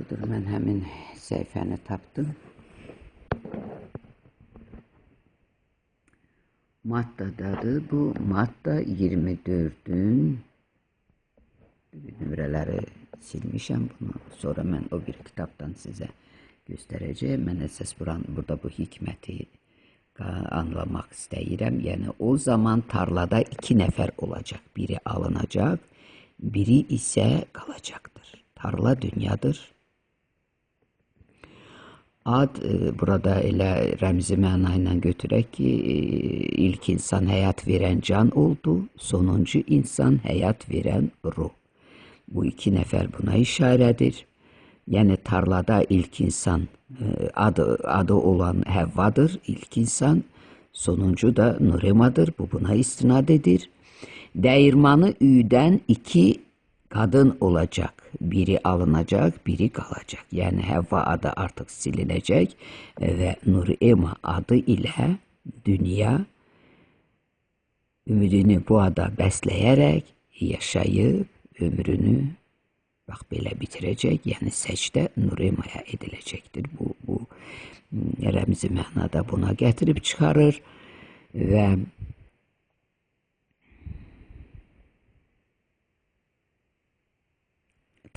Budur, mən həmin səhifəni tapdım. Matta'dadır bu. Matta 24-ün nömrələri silmişəm bunu. Sonra mən o bir kitabdan sizə göstərəcəyəm. Mən əsas burada bu hikməti anlamaq istəyirəm. Yəni o zaman tarlada 2 nəfər olacaq. Biri alınacaq, biri isə qalacaqdır. Tarla dünyadır. Ad burada elə rəmzi məna ilə götürək ki, ilk insan həyat verən can oldu, sonuncu insan həyat verən ruh. Bu 2 nəfər buna işarədir. Yəni tarlada ilk insan adı olan Həvvadır, ilk insan, sonuncu da Nuremadır. Bu buna istinad edir. Dəyirmanı üyüdən 2 qadın olacaq. Biri alınacaq, biri qalacaq. Yəni Həvva adı artıq silinəcək və Nurema adı ilə dünya ümidini bu ada bəsləyərək yaşayıb ömrünü bax belə bitirəcək. Yəni səcdə Nuremaya ediləcəkdir. Bu rəmzi mənada buna gətirib çıxarır və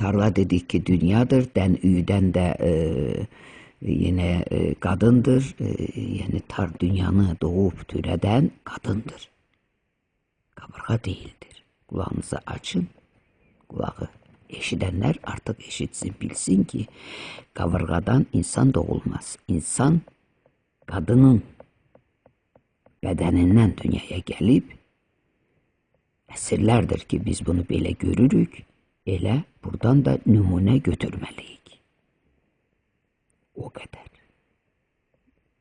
tarla dedik ki, dünyadır, dən üyüdən də yenə qadındır. Yəni tar dünyanı doğub törədən qadındır. Qabırğa deyildir. Qulağınızı açın, qulağı eşidənlər artıq eşitsin, bilsin ki, qabırğadan insan doğulmaz. İnsan qadının bədənindən dünyaya gəlib, əsrlərdir ki, biz bunu belə görürük. Elə buradan da nümunə götürməliyik. O qədər.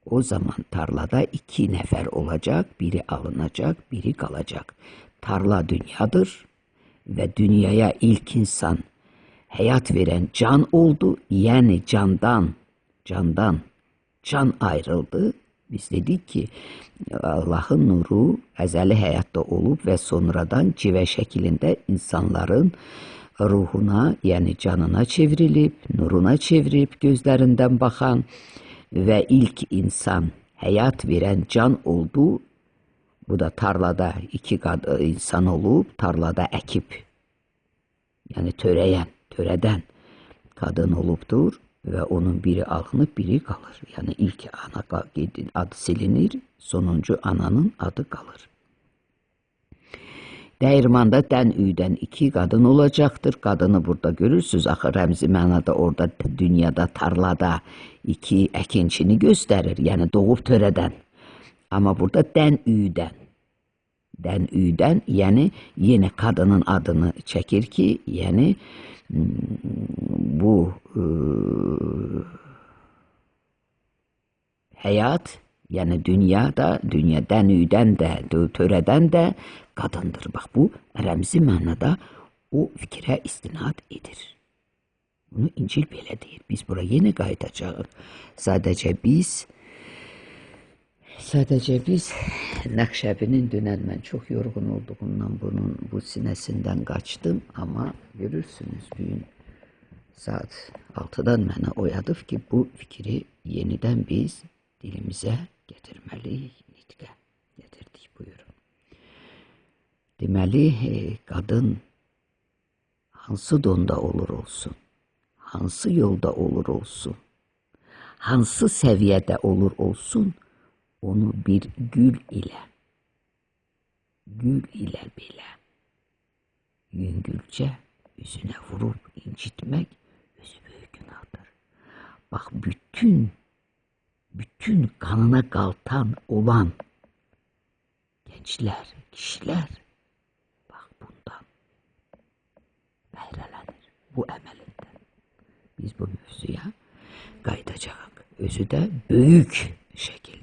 O zaman tarlada 2 nəfər olacaq, biri alınacaq, biri qalacaq. Tarla dünyadır və dünyaya ilk insan həyat verən can oldu. Yəni candan can ayrıldı. Biz dedik ki, Allahın nuru əzəli həyatda olub və sonradan civə şəklində insanların ruhuna, yəni canına çevrilib, nuruna çevirib gözlərindən baxan və ilk insan həyat verən can oldu. Bu da tarlada 2 insan olub, tarlada əkib, yəni törədən qadın olubdur və onun biri alınıb, biri qalır. Yəni ilk ana adı silinir, sonuncu ananın adı qalır. Dəyirmanda dən üyüdən 2 qadın olacaqdır. Qadını burada görürsünüz. Axı rəmzi mənada orada dünyada, tarlada 2 əkinçini göstərir. Yəni doğub törədən. Amma burada dən üyüdən. Dən üyüdən, yəni yenə qadının adını çəkir ki, yəni bu həyat, yəni dünyada, dünya dən üyüdən də, törədən də qadındır. Bax, bu rəmzi mənada o fikrə istinad edir. Bunu İncil belə deyir. Biz bura yenə qayıdacağıq. Sadəcə biz Nəqşəbinin dünən mən çox yorğun olduğumdan bunun bu sinəsindən qaçdım. Amma görürsünüz, bugün saat 6-dan mənə oyadıb ki, bu fikri yenidən biz dilimizə gətirməliyik, nitqə gətirdik, buyurun. Deməli, qadın hansı donda olur olsun, hansı yolda olur olsun, hansı səviyyədə olur olsun, onu bir gül ilə belə yüngülcə üzünə vurub incitmək özü böyük günahdır. Bax, bütün qanına qaltan olan gənclər, kişilər bax bundan bəhrələnir, bu əməlindən. Biz bu mövzuya qayıdacağıq. Özü də böyük şəkildə.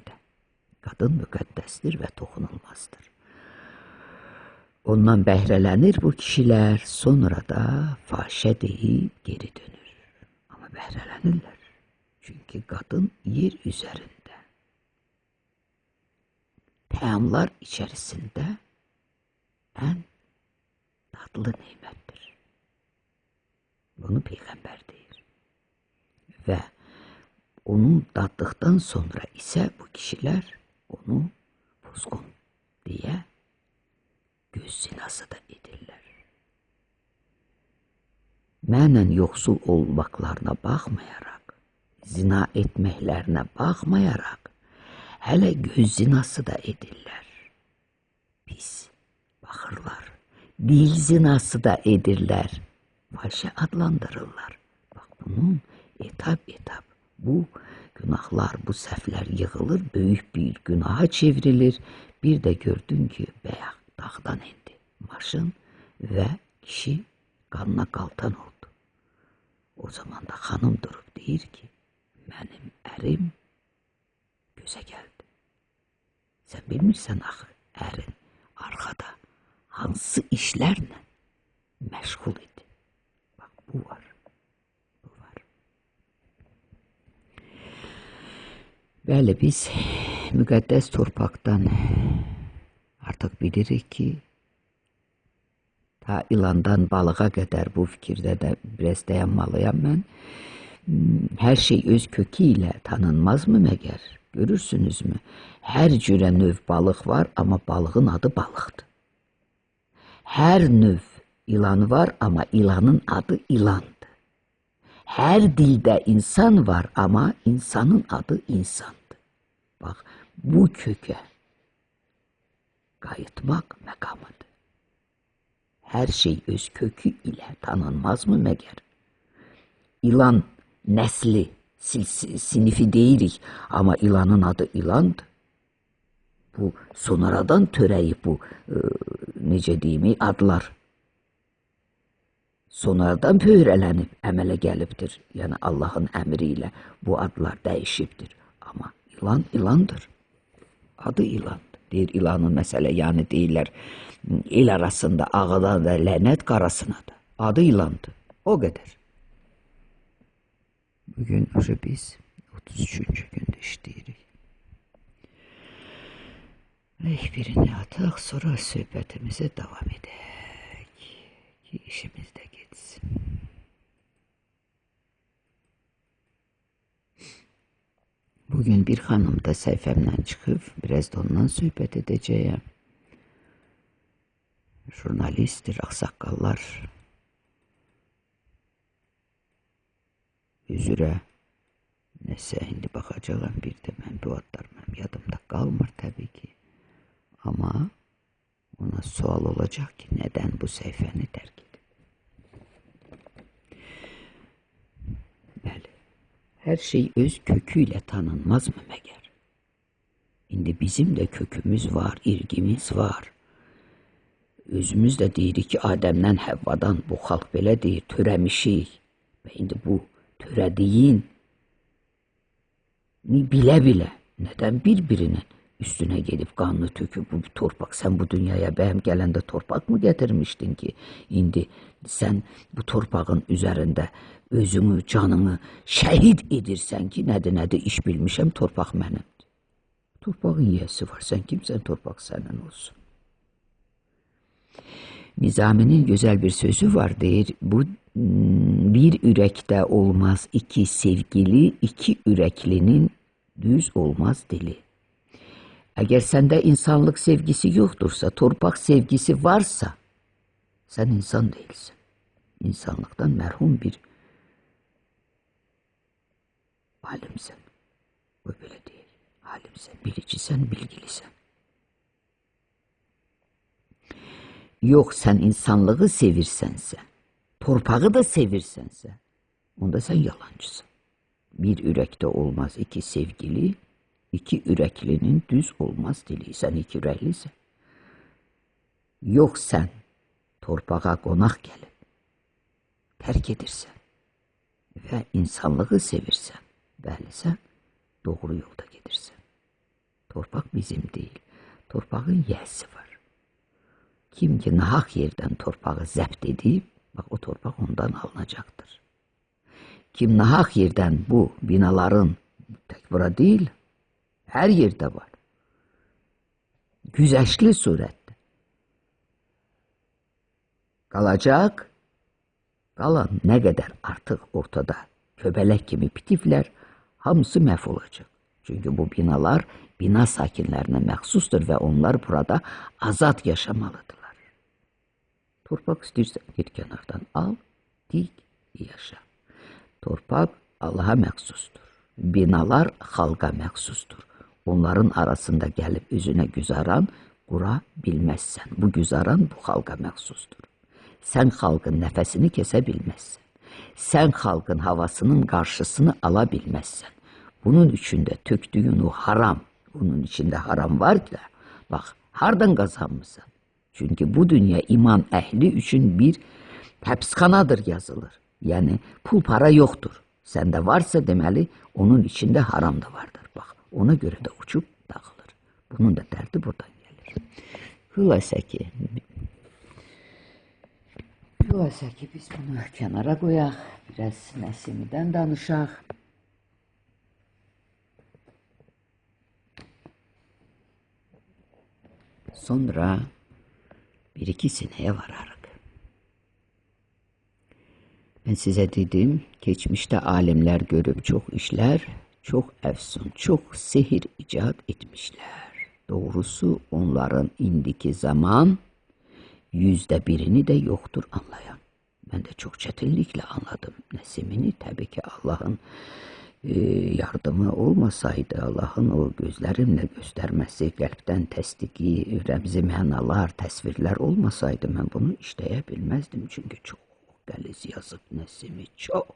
Qadın müqəddəsdir və toxunulmazdır. Ondan bəhrələnir bu kişilər, sonra da fahişə deyib geri dönür. Amma bəhrələnirlər. Çünki qadın yer üzərində, təamlar içərisində ən dadlı nemətdir. Bunu Peyğəmbər deyir. Və onu daddıqdan sonra isə bu kişilər onu pozğun deyə göz zinası da edirlər. Mənən yoxsul olmaqlarına baxmayaraq, zina etməklərinə baxmayaraq, hələ göz zinası da edirlər. Pis baxırlar. Dil zinası da edirlər. Fahişə adlandırırlar. Bax, bunun etap-etap bu günahlar, bu səhvlər yığılır, böyük bir günaha çevrilir. Bir də gördün ki, bəyək dağdan indi maşın və kişi qanına qaltan oldu. O zaman da xanım durub deyir ki, mənim ərim gözə gəldi. Sən bilmirsən axı, ərin arxada hansı işlərlə məşğul idi. Bax, bu var. Bu var. Bəli, biz müqəddəs torpaqdan artıq bilirik ki, ta ilandan balığa qədər bu fikirdə də biraz dayanmalıyam mən. Hər şey öz kökü ilə tanınmazmı məgər? Görürsünüzmü? Hər cürə növ balıq var, amma balığın adı balıqdır. Hər növ ilan var, amma ilanın adı ilandır. Hər dildə insan var, amma insanın adı insandır. Bax, bu kökə qayıtmaq məqamıdır. Hər şey öz kökü ilə tanınmazmı məgər? İlan nəsli, sinifi deyirik, amma ilanın adı ilandır. Bu sonradan törəyib bu, necə deyim, adlar. Sonradan pöhrələnib, əmələ gəlibdir. Yəni Allahın əmri ilə bu adlar dəyişibdir. Amma ilan ilandır. Adı ilandır. Deyir ilanın məsələ, yəni deyirlər el arasında ağadan da lənət qarasına da. Adı ilandır. O qədər. Bugün biz 33-cü gündə işləyirik. Birini ataq, sonra söhbətimizə davam edək ki, işimiz də getsin. Bugün bir xanım da səhifəmdən çıxıb, biraz da ondan söhbət edəcəyəm. Jurnalistdir, ağsaqqallar üzrə nəsə indi baxacağam, bir də mən bu adlar mənim yadımda qalmır təbii ki. Amma ona sual olacaq ki, nədən bu səhifəni tərk edib? Bəli, hər şey öz kökü ilə tanınmazmı məgər? İndi bizim də kökümüz var, irqimiz var. Özümüz də deyirik ki, Adəmdən, Həvvadan bu xalq belə deyir, törəmişik. Və indi bu törədiyin bilə-bilə nədən bir-birinin üstünə gedib qanını töküb bu torpaq, sən bu dünyaya bəyəm gələndə torpaq mı gətirmişdin ki, indi sən bu torpağın üzərində özünü, canını şəhid edirsən ki, nədir, iş bilmişəm, torpaq mənimdir. Torpağın yiyəsi var, sən kimsən, torpaq sənin olsun. Nizaminin gözəl bir sözü var, deyir, bu bir ürəkdə olmaz iki sevgili, iki ürəklinin düz olmaz dili. Əgər səndə insanlıq sevgisi yoxdursa, torpaq sevgisi varsa, sən insan deyilsən. İnsanlıqdan mərhum bir alimsən. O belə deyil. Alimsən, bilicisən, bilgilisən. Yox, sən insanlığı sevirsənsə, torpağı da sevirsənsə, onda sən yalancısan. Bir ürəkdə olmaz iki sevgili, iki ürəklinin düz olmaz dili. Sən iki ürəklisən. Yox, sən torpağa qonaq gəlib, tərk edirsən və insanlığı sevirsən. Bəli, sən doğru yolda gedirsən. Torpaq bizim deyil. Torpağın yiyəsi var. Kim ki nahaq yerdən torpağı zəbt edib, bax o torpaq ondan alınacaqdır. Kim nahaq yerdən bu binaların, tək bura deyil, hər yerdə var. Güzəştli surətdə. Qalacaq, qalan nə qədər artıq ortada Köbələk kimi bitiflər, hamısı məhv olacaq. Çünki bu binalar bina sakinlərinə məxsusdur və onlar burada azad yaşamalıdırlar. Torpaq istəyirsən, get kənardan al, dik, yaşa. Torpaq Allaha məxsusdur. Binalar xalqa məxsusdur. Onların arasında gəlib özünə güzaran qura bilməzsən. Bu güzaran bu xalqa məxsusdur. Sən xalqın nəfəsini kəsə bilməzsən. Sən xalqın havasının qarşısını ala bilməzsən. Bunun üçün də tökdüyün o haram, bunun içində haram var ki, bax, hardan qazanmısan? Çünki bu dünya iman əhli üçün bir həbsxanadır yazılır. Yəni, pul para yoxdur. Səndə varsa, deməli, onun içində haram da vardır. Bax, ona görə də uçub dağılır. Bunun da dərdi buradan gəlir. Xülasə ki, biz bunu kənara qoyaq, biraz Nəsimidən danışaq. Sonra bir iki sinəyə vararıq. Mən sizə dedim, keçmişdə alimlər görüb çox işlər, çox əfsun, çox sehir icad etmişlər. Doğrusu onların indiki zaman 1%-ni də yoxdur anlayan. Mən də çox çətinliklə anladım Nəsimini. Təbii ki, Allahın yardımı olmasaydı, Allahın o gözlərimlə göstərməsi, qəlbdən təsdiqi, rəmzi mənalar, təsvirlər olmasaydı, mən bunu işləyə bilməzdim. Çünki çox qəliz yazıb Nəsimi, çox.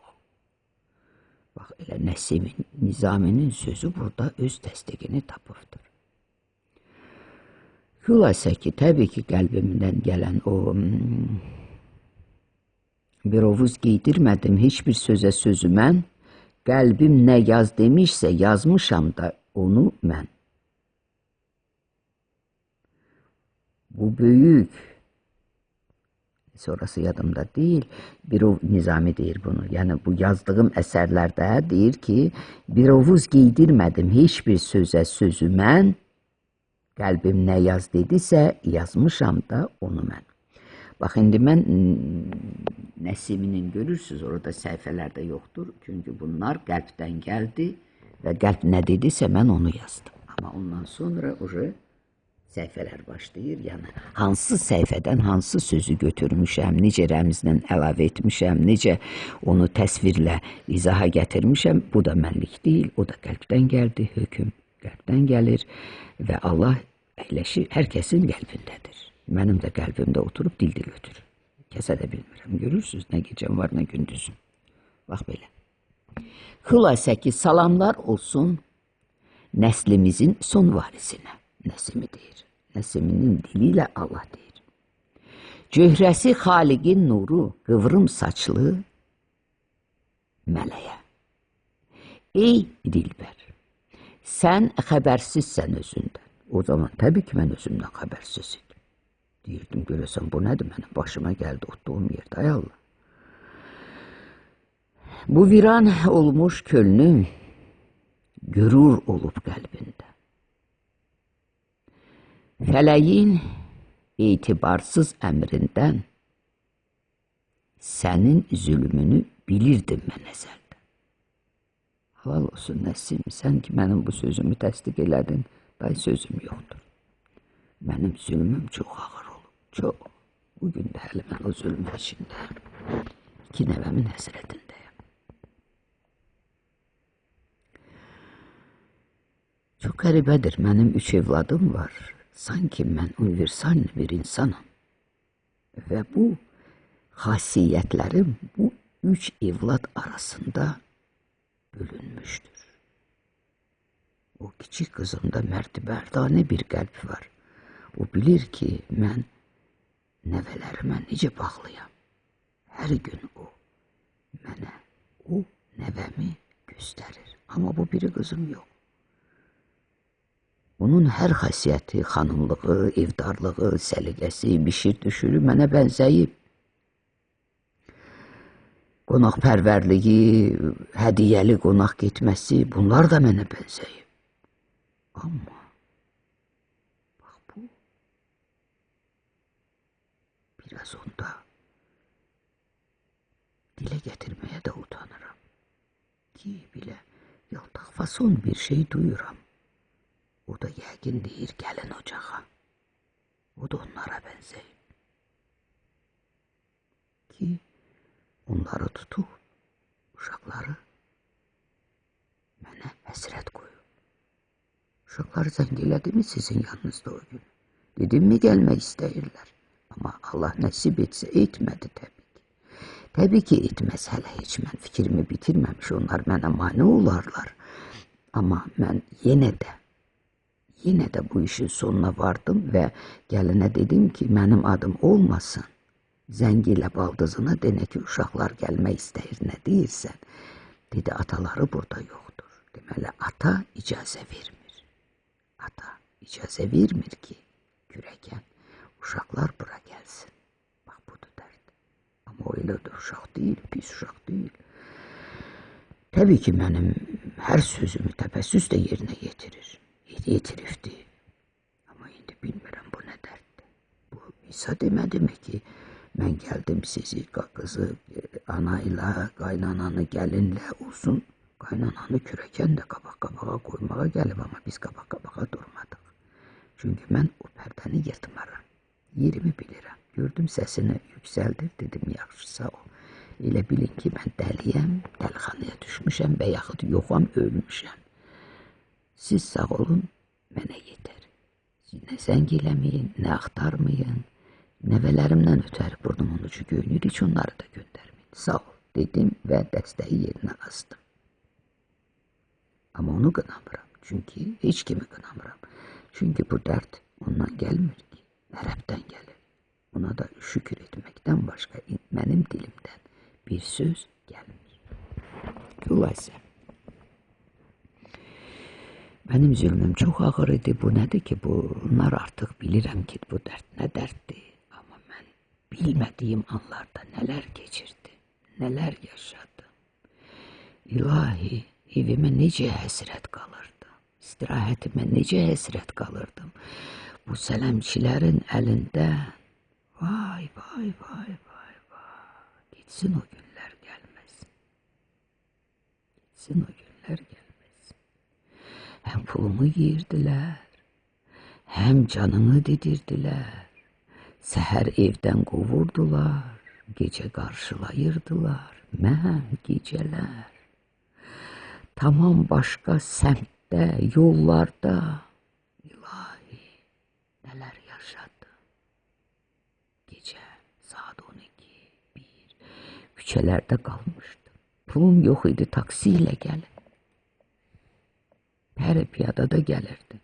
Bax, elə Nəsimin, Nizaminin sözü burada öz təsdiqini tapıbdır. Xülasə ki, təbii ki, qəlbimdən gələn o bir ovuz giydirmədim heç bir sözə sözü mən, qəlbim nə yaz demişsə yazmışam da onu mən. Bu böyük, sonrası yadımda deyil, bir o Nizami deyir bunu. Yəni bu yazdığım əsərlərdə deyir ki, bir ovuz giydirmədim heç bir sözə sözü mən, qəlbim nə yaz dedisə, yazmışam da onu mən. Bax, indi mən Nəsiminin görürsünüz, orada səhifələrdə yoxdur. Çünki bunlar qəlbdən gəldi və qəlb nə dedisə, mən onu yazdım. Amma ondan sonra səhifələr başlayır. Yəni, hansı səhifədən hansı sözü götürmüşəm, necə rəmzlə əlavə etmişəm, necə onu təsvirlə izaha gətirmişəm, bu da mənlik deyil, o da qəlbdən gəldi, hökm qəlbdən gəlir və Allah əyləşir, hər kəsin qəlbindədir. Mənim də qəlbimdə oturub dil-dil ötür. Kəsə də bilmirəm. Görürsünüz, nə gecəm var, nə gündüzüm. Bax belə. Xülasə ki, salamlar olsun nəslimizin son varisinə. Nəsimi deyir. Nəsiminin dili ilə Allah deyir. Cöhrəsi Xaliqin nuru, qıvrım saçlı mələyə. Ey dilbər, sən xəbərsizsən özündən. O zaman təbii ki, mən özümdən xəbərsiz idim. Deyirdim, görəsən, bu nədir? Mənim başıma gəldi, otduğum yerdə, ay Allah. Bu viran olmuş könlüm gürur olub qəlbində. Fələyin etibarsız əmrindən sənin zülmünü bilirdim mən əzəldən. Halal olsun Nəsim, sən ki mənim bu sözümü təsdiq elədin, day sözüm yoxdur. Mənim zülmüm çox ağır olub, çox. Bugün də hələ mən o zülmün içindəyəm. İki nəvəmin həsrətindəyəm. Çox qəribədir, mənim 3 evladım var. Sanki mən universal bir insanam. Və bu xasiyyətlərim bu 3 evlad arasında bölünmüşdür. O kiçik qızımda mərd-mərdanə bir qəlb var. O bilir ki, mən nəvələrimə necə bağlıyam. Hər gün o mənə o nəvəmi göstərir. Amma bu biri qızım yox. Onun hər xasiyyəti, xanımlığı, evdarlığı, səliqəsi, bişir düşürü mənə bənzəyib. Qonaqpərvərliyi, hədiyyəli qonaq getməsi, bunlar da mənə bənzəyib. Amma bax bu biraz onda dilə gətirməyə də utanıram. ki, belə yaltaq fason bir şey duyuram. O da yəqin deyir, gəlin ocağa. O da onlara bənzəyib. Ki, onları tutub, uşaqları mənə həsrət qoyub. Uşaqlar zəng elədi mi sizin yanınızda o gün? Dedim mi gəlmək istəyirlər? Amma Allah nəsib etsə etmədi təbii ki. Təbii ki etməz, hələ heç mən fikrimi bitirməmiş, onlar mənə mane olarlar. Amma mən yenə də bu işin sonuna vardım və gəlinə dedim ki, mənim adım olmasın. Zəng ilə baldızına denə ki, uşaqlar gəlmək istəyir, nə deyirsən? Dedi, ataları burada yoxdur. Deməli, ata icazə vermir. Ata icazə vermir ki, kürəkən uşaqlar bura gəlsin. Bax, budur dərd. Amma o elə də uşaq deyil, pis uşaq deyil. Təbii ki, mənim hər sözümü təpəssüs də yerinə yetirir. Yetirifdi. Amma indi bilmirəm bu nə dərddir. Bu İsa demədimi ki, mən gəldim sizi, qızı, ana ilə, qaynananı gəlinlə olsun. Qaynananı kürəkən də qabaq-qabağa qoymağa gəlib, amma biz qabaq-qabağa durmadıq. Çünki mən o pərdəni yırtmaram. Yerimi bilirəm. Gördüm səsini yüksəldir, dedim, yaxşı, sağ ol. Elə bilin ki, mən dəliyəm, dəlixanaya düşmüşəm və yaxud yoxam, ölmüşəm. Siz sağ olun, mənə yetər. Siz nə zəng eləməyin, nə axtarmayın. Nəvələrimdən ötəri burnumun ucu göynür, heç onları da göndərməyin. Sağ ol, dedim və dəstəyi yerinə astım. Amma onu qınamıram, çünki heç kimi qınamıram. Çünki bu dərd ondan gəlmir ki, ərəbdən gəlir. Ona da şükür etməkdən başqa mənim dilimdən bir söz gəlmir. Xülasə, mənim zülmüm çox ağır idi. Bu nədir ki, bunlar artıq bilirəm ki, bu dərd nə dərddir. Amma mən bilmədiyim anlarda nələr keçirdim, nələr yaşadım. İlahi, evimə necə həsrət qalırdım, istirahətimə necə həsrət qalırdım. Bu sələmçilərin əlində, vay, vay, vay, vay, vay, getsin o günlər gəlməsin. Getsin o günlər gəlməsin. Həm pulumu yeyirdilər, həm canımı didirdilər. Səhər evdən qovurdular, gecə qarşılayırdılar. Mən gecələr. Tamam başqa səmtdə, yollarda, ilahi, nələr yaşadım. Gecə saat 12, 1, küçələrdə qalmışdım. Pulum yox idi, taksi ilə gəlin. Pəri piyada da gəlirdi.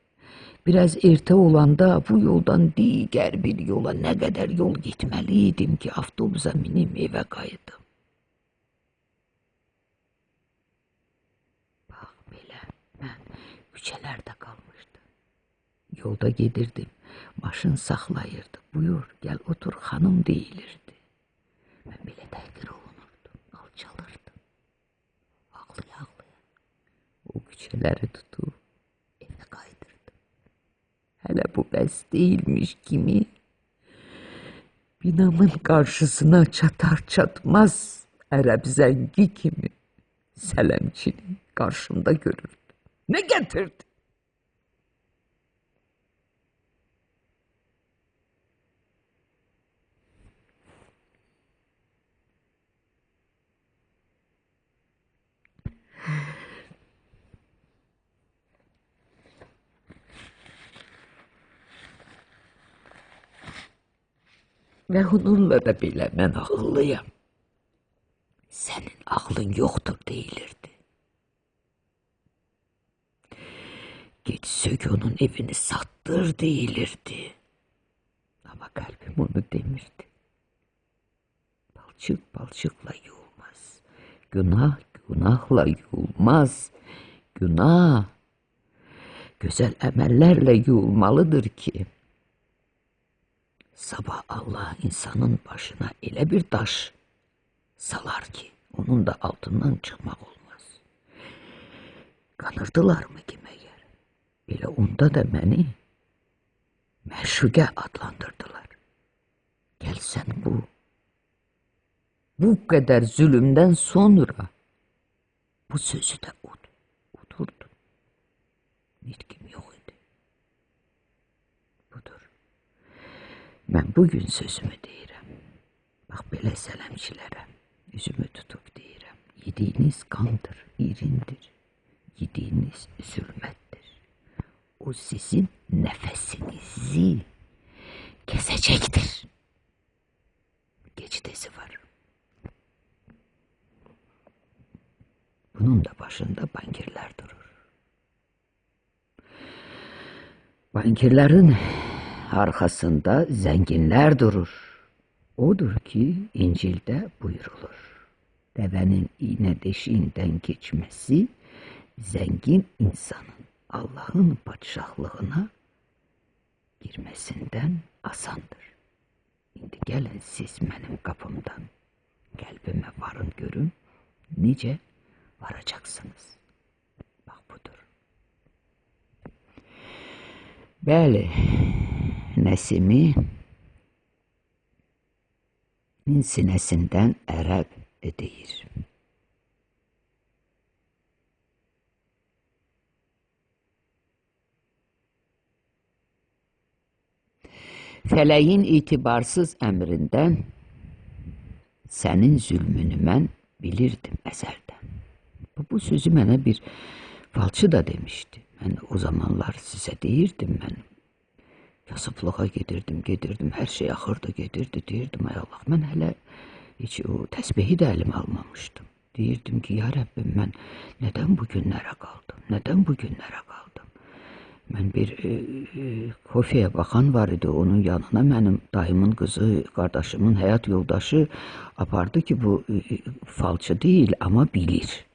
Biraz ertə olanda bu yoldan digər bir yola nə qədər yol getməli idim ki, avtobusa minim evə qayıdım. Bax, belə mən küçələrdə qalmışdım. Yolda gedirdim, maşın saxlayırdı. Buyur, gəl otur, xanım deyilirdi. Mən belə təhqir olunurdum, alçalırdım. Ağlaya-ağlaya o küçələri tutub evə qayıdırdım. Hələ bu bəs deyilmiş kimi binamın qarşısına çatar çatmaz ərəb zəngi kimi sələmçini qarşımda görürdüm. Nə gətirdi? Və onunla da belə mən ağıllıyam. Sənin ağlın yoxdur deyilirdi. Get sök onun evini satdır deyilirdi. Amma qəlbim onu demirdi. Palçıq palçıqla yuyulmaz. Günah günahla yuyulmaz. Günah gözəl əməllərlə yuyulmalıdır ki, sabah Allah insanın başına elə bir daş salar ki, onun da altından çıxmaq olmaz. Qanırdılar mı ki məgər? Elə onda da məni məşuqə adlandırdılar. Gəl sən bu qədər zülümdən sonra Bu sözü də udurdum. Nitqim yox idi. Budur. Mən bugün sözümü deyirəm. Bax, belə sələmçilərə üzümü tutub deyirəm. Yediyiniz qandır, irindir. Yediyiniz zülmətdir. O sizin nəfəsinizi kesecektir. Geçtesi var. Bunun da başında bankirler durur. Bankirlerin arkasında zenginler durur. Odur ki İncil'de buyurulur. Devenin iğne deşiğinden geçmesi zengin insanın Allah'ın padişahlığına girmesinden asandır. İndi gəlin siz mənim qapımdan qəlbimə varın görün, necə varacaksınız. Bax budur. Bəli, Nəsimi sinəsindən ərəb deyir. Fələyin itibarsız əmrindən sənin zülmünü mən bilirdim əzəldən. Bu sözü mənə bir falçı da demişdi. Mən o zamanlar sizə deyirdim, mən kasıblığa gedirdim, hər şey axırda gedirdi, deyirdim, ay Allah, mən hələ heç o təsbehi də əlimə almamışdım. Deyirdim ki, ya Rəbbim, mən nədən bu günlərə qaldım, nədən bu günlərə qaldım? Mən bir kofeyə baxan var idi, onun yanına mənim dayımın qızı, qardaşımın həyat yoldaşı apardı ki, bu falçı deyil, amma bilir.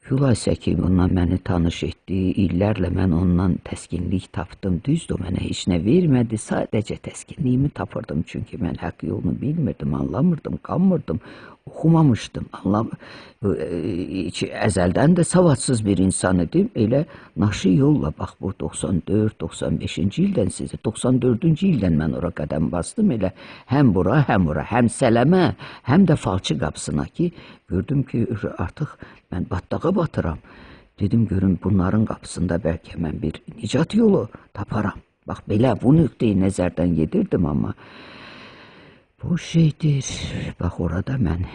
Xülasə ki, onunla məni tanış etdi, illərlə mən ondan təskinlik tapdım. Düzdür, o mənə heç nə vermədi, sadəcə təskinliyimi tapırdım. Çünki mən haqq yolunu bilmirdim, anlamırdım, qanmırdım, oxumamışdım. Əzəldən də savadsız bir insan idim. Elə naşı yolla, bax bu 94-95-ci ildən sizə, 94-cü ildən mən ora qədəm bastım. Elə həm bura, həm ora, həm sələmə, həm də falçı qapısına ki, gördüm ki, artıq mən batdağa batıram. Dedim, görüm, bunların qapısında bəlkə mən bir nicat yolu taparam. Bax, belə bu nöqteyi nəzərdən gedirdim, amma bu şeydir. Bax, orada mən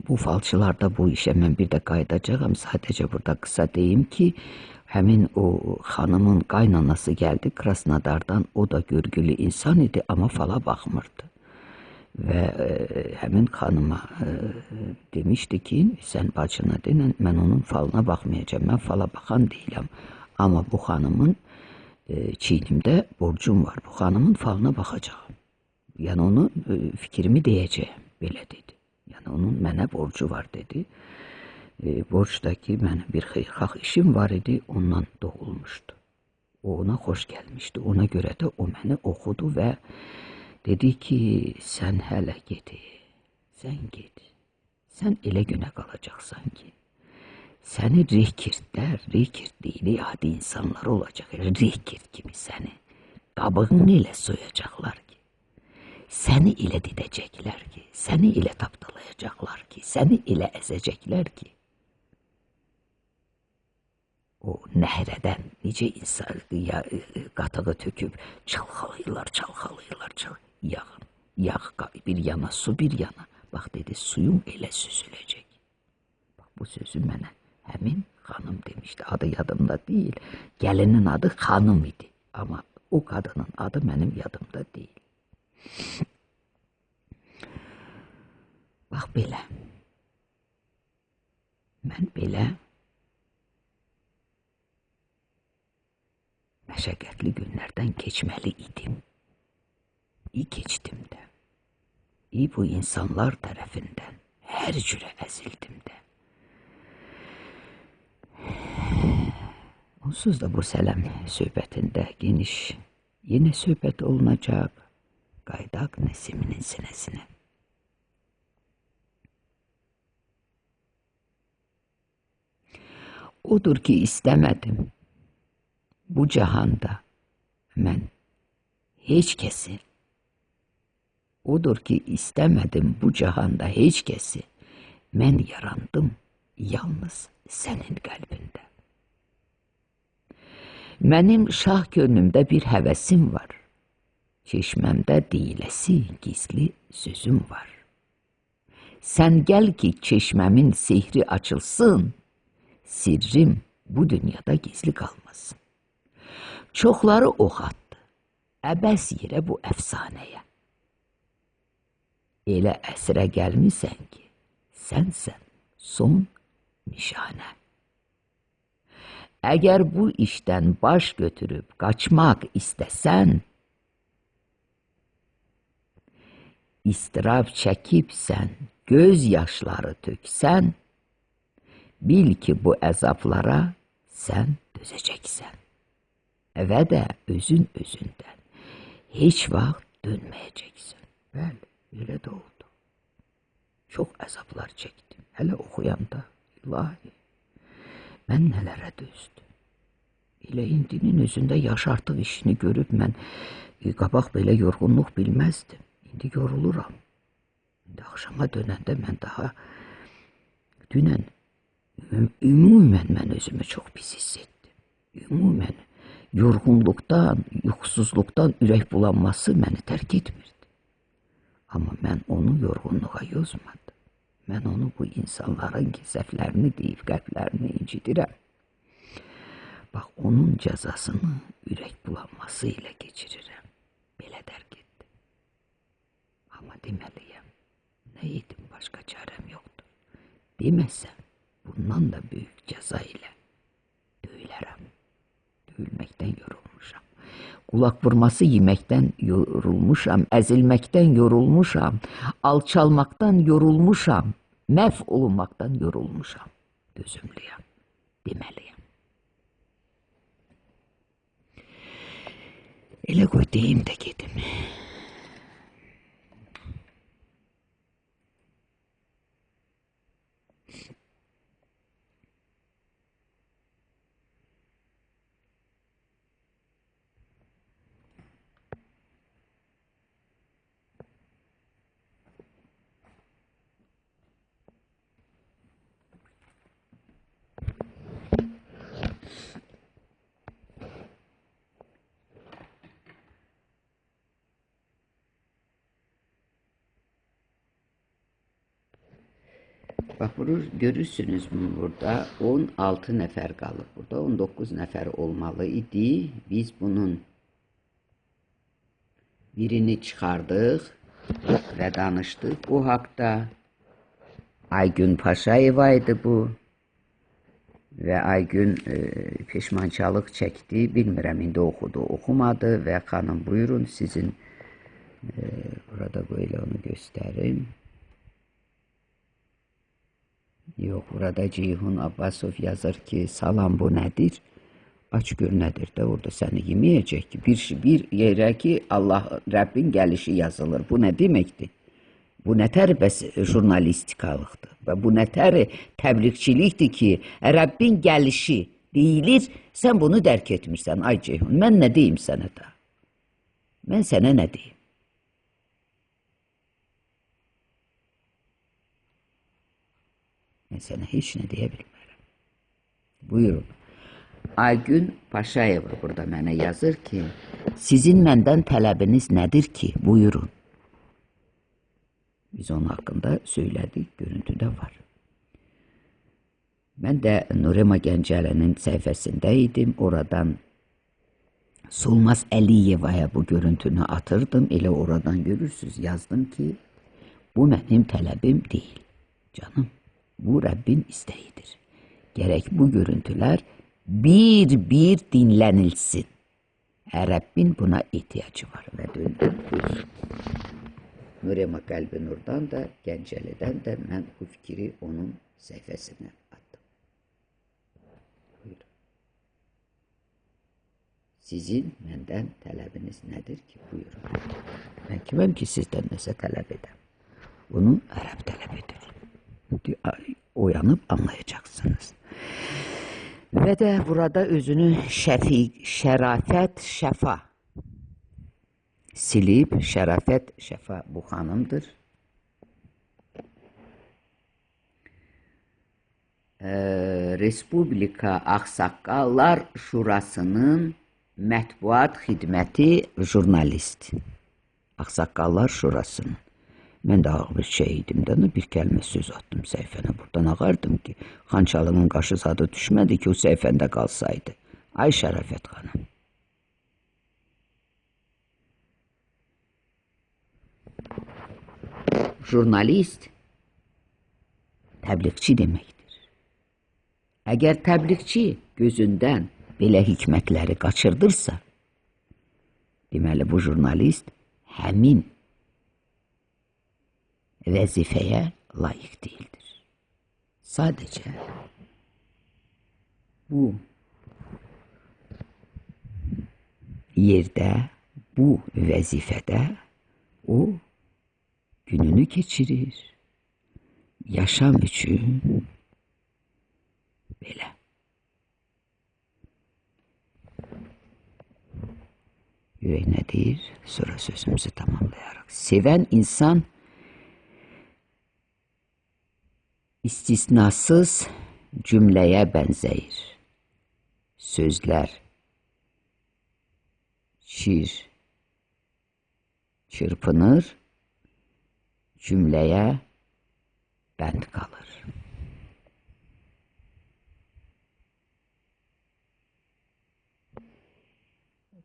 bu falçılarda bu işə mən bir də qayıdacağam. Sadəcə burada qısa deyim ki, həmin o xanımın qaynanası gəldi Krasnodardan. O da görgülü insan idi, amma fala baxmırdı. Və həmin xanıma demişdi ki, sən bacına denən, mən onun falına baxmayacağam, mən fala baxan deyiləm. Amma bu xanımın çiynimdə borcum var, bu xanımın falına baxacağam. Yəni onu fikrimi deyəcəyəm, belə dedi. Yəni onun mənə borcu var dedi. Borc da ki, mənim bir xeyirxah işim var idi, ondan doğulmuşdu. O ona xoş gəlmişdi, ona görə də o məni oxudu və dedi ki, sən hələ get, sən get, sən elə günə qalacaqsan ki, səni rekirtlər, rekirt deyil, adi insanlar olacaq, rekirt kimi səni qabığını elə soyacaqlar ki, səni elə didəcəklər ki, səni elə tapdalayacaqlar ki, səni elə əzəcəklər ki, o nəhrədən necə insan qatığı töküb çalxalayırlar, çalxalayırlar, çalxalayırlar. Yağın, yağ bir yana, su bir yana. Bax dedi, suyum elə süzüləcək. Bax, bu sözü mənə həmin xanım demişdi. Adı yadımda deyil. Gəlinin adı xanım idi. Amma o qadının adı mənim yadımda deyil. Bax belə. Mən belə məşəqqətli günlərdən keçməli idim. İyi keçdim də. İyi bu insanlar tərəfindən hər cürə əzildim də. Onsuz da bu sələm söhbətində geniş yenə söhbət olunacaq. Qaydaq Nəsiminin sinəsinə. Odur ki istəmədim bu cahanda mən heç kəsi. Odur ki istəmədim bu cahanda heç kəsi Mən yarandım yalnız sənin qəlbində. Mənim şah könlümdə bir həvəsim var. Çeşməmdə deyiləsi gizli sözüm var. Sən gəl ki çeşməmin sehri açılsın, sirrim bu dünyada gizli qalmasın. Çoxları ox atdı, əbəs yerə bu əfsanəyə. Elə əsrə gəlmisən ki, sənsən son nişanə. Əgər bu işdən baş götürüb qaçmaq istəsən, istirab çəkibsən, göz yaşları töksən, bil ki bu əzablara sən dözəcəksən. Və də özün özündən heç vaxt dönməyəcəksən. Bəli, elə də oldu. Çox əzablar çəkdim. Hələ oxuyanda, ilahi, mən nələrə dözdüm. Elə indinin özündə yaş artıq işini görüb mən qabaq belə yorğunluq bilməzdim. İndi yoruluram. İndi axşama dönəndə mən daha dünən ümumən mən özümü çox pis hiss etdim. Ümumən yorğunluqdan, yuxusuzluqdan ürək bulanması məni tərk etmirdi. Amma mən onu yorğunluğa yozmadım. Mən onu bu insanların ki, səhvlərini deyib, qəlblərini incidirəm. Bax, onun cəzasını ürək bulanması ilə keçirirəm. Belə dərk etdim. Amma deməliyəm, nə edim, başqa çarəm yoxdur. Deməsəm, bundan da böyük cəza ilə döyülərəm. Döyülməkdən yorulmuşam. Qulaq vurması yeməkdən yorulmuşam, əzilməkdən yorulmuşam, alçalmaqdan yorulmuşam, məhv olunmaqdan yorulmuşam. Dözümlüyəm, deməliyəm. Elə qoy deyim də gedim. Bax, görürsünüz burada 16 nəfər qalıb. Burada 19 nəfər olmalı idi. Biz bunun birini çıxardıq və danışdıq bu haqda. Aygün Paşayeva idi bu. Və Aygün peşmançalıq çəkdi. Bilmirəm, indi oxudu, oxumadı. Və xanım, buyurun, sizin burada böyle onu göstərim. Yox, burada Ceyhun Abbasov yazır ki, salam bu nədir? Aç gör nədir də, orada səni yeməyəcək ki, bir yerə ki, Allah, Rəbbin gəlişi yazılır. Bu nə deməkdir? Bu nə tər bəs jurnalistikalıqdır? Və bu nə tər təbliğçilikdir ki, Rəbbin gəlişi deyilir, sən bunu dərk etmirsən. Ay Ceyhun, mən nə deyim sənə da? Mən sənə nə deyim? Mən sənə heç nə deyə bilmərəm. Buyurun. Aygün Paşayeva burada mənə yazır ki, sizin məndən tələbiniz nədir ki? Buyurun. Biz onun haqqında söylədik, görüntüdə var. Mən də Nurema Gəncəlinin səhifəsində idim. Oradan Solmaz Əliyevaya bu görüntünü atırdım. Elə oradan görürsünüz, yazdım ki, bu mənim tələbim deyil. Canım, bu Rəbbin istəyidir. Gərək bu görüntülər bir-bir dinlənilsin. Rəbbin buna ehtiyacı var. Və döndüm. Nurema Qəlbinurdan da, Gəncəlidən də mən bu fikri onun səhifəsinə atdım. Buyurun. Sizin məndən tələbiniz nədir ki? Buyurun. Mən kiməm ki, sizdən nəsə tələb edəm? Bunu Ərəb tələb edir. Oyanıb anlayacaqsınız. Və də burada özünü Şərafət Şəfa silib, Şərafət Şəfa bu xanımdır. Respublika Ağsaqqallar Şurasının mətbuat xidməti jurnalist. Ağsaqqallar Şurasının. Mən də ağ bir şey idim də, bir kəlmə söz atdım səhifənə. Buradan ağardım ki, Xançalının qaşı zadı düşmədi ki, o səhifəndə qalsaydı. Ay Şərafət xanım. Jurnalist təbliğçi deməkdir. Əgər təbliğçi gözündən belə hikmətləri qaçırdırsa, deməli bu jurnalist həmin vəzifəyə layiq deyildir. Sadəcə bu yerdə, bu vəzifədə o gününü keçirir. Yaşam üçün belə. Ürək nə deyir? Sonra sözümüzü tamamlayaraq. Sevən insan istisnasız cümləyə bənzəyir. Sözlər çırpınır, cümləyə bənd qalır.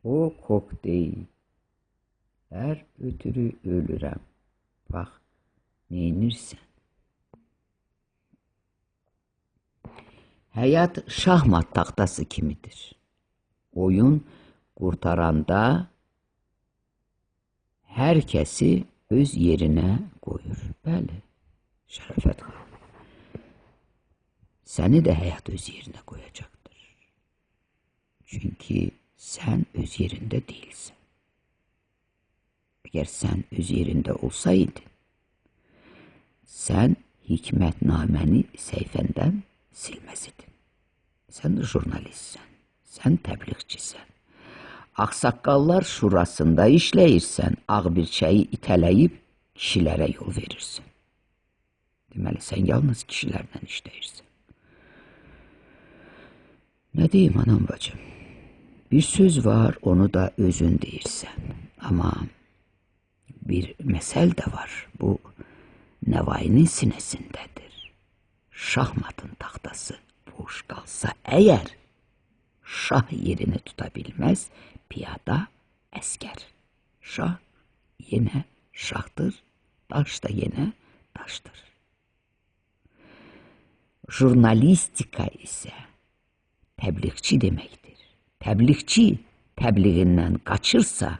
O kokteyllər ötürü ölürəm. Bax, neynirsən? Həyat şahmat taxtası kimidir. Oyun qurtaranda hər kəsi öz yerinə qoyur. Bəli, Şərafət xanım. Səni də həyat öz yerinə qoyacaqdır. Çünki sən öz yerində deyilsən. Əgər sən öz yerində olsaydın, sən hikmətnaməni səhifəndən silməz idin. Sən jurnalistsən, sən təbliğçisən. Ağsaqqallar Şurasında işləyirsən, ağ birçəyi itələyib kişilərə yol verirsən. Deməli, sən yalnız kişilərlə işləyirsən. Nə deyim, anam bacım? Bir söz var, onu da özün deyirsən. Amma bir məsəl də var. Bu, Nəvainin sinəsindədir. Şahmatın taxtası boş qalsa əgər, şah yerini tuta bilməz, piyada əskər. Şah yenə şahdır, daş da yenə daşdır. Jurnalistika isə təbliğçi deməkdir. Təbliğçi təbliğindən qaçırsa,